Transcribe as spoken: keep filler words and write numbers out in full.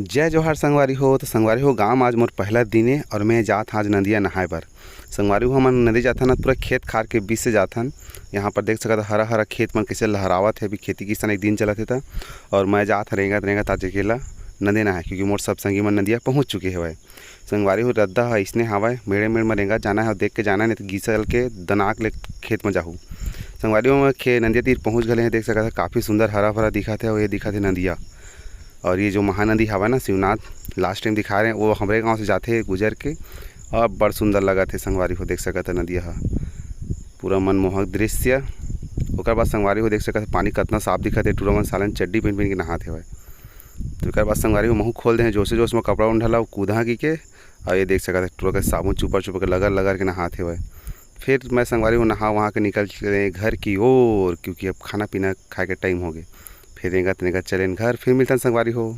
जय जोहार संगवारी हो। तो संगवारी हो, गाँव म आज मोर पहला दिन ए और मैं जात हन आज नदिया नहाए बर। संगवारी हो, हमन नदी जाथन ना, पूरा खेत खार के बीच से जाथन। यहाँ पर देख सकत हव, हरा हरा खेत मन कैसे लहरावत हे। अभी खेती किसान एक दिन चलत हे त, और मैं जात हन रेंगत रेंगत आज अकेला नदी नहाए, क्योंकि मोर सब संगी मन नदिया पहुँच चुके हवय। संगवारी हो, रद्दा ह अइसने हावय, मेड़ मेड़ म रेंगत जाना हे और देख के जाना हे, नहीं तो गीसल के दनाक ले खेत म जाहू। संगवारी हो, मैं खे-, नदिया तीर पहुँच गए हैं। देख सकत हव, काफ़ी सुंदर हरा भरा दिखत हे और ये दिखत हे नदिया। और ये जो महानदी हावय ना शिवनाथ, last time दिखाए रहे, वो हमरे गांव से जाथे गुजर के, और बड़ सुंदर लगत हे संगवारी हो। देख सकत हव नदिया ह, पूरा मनमोहक दृश्य। ओकर बाद संगवारी हो देख सकत हव पानी कतना साफ दिखत हे, टूरा मन सालन चड्डी पहन पहन के नहात हेवय। तो ओकर बाद संगवारी हो महू खोल दे हैं जोर से जोर से, मैं कपड़ा उंढा ला कूदा की के, और ये देख सकत हव टूरा के साबुन चुपर चुपर के लगर लगर के नहात हेवय। फिर मैं संगवारी हो नहा वहाँ के निकल चुके हैं घर की ओर, क्योंकि अब खाना पीना खाए के टाइम हो गए। फिर रेंगत रेंगत चलेन घर, फिर मिलतन संगवारी हो।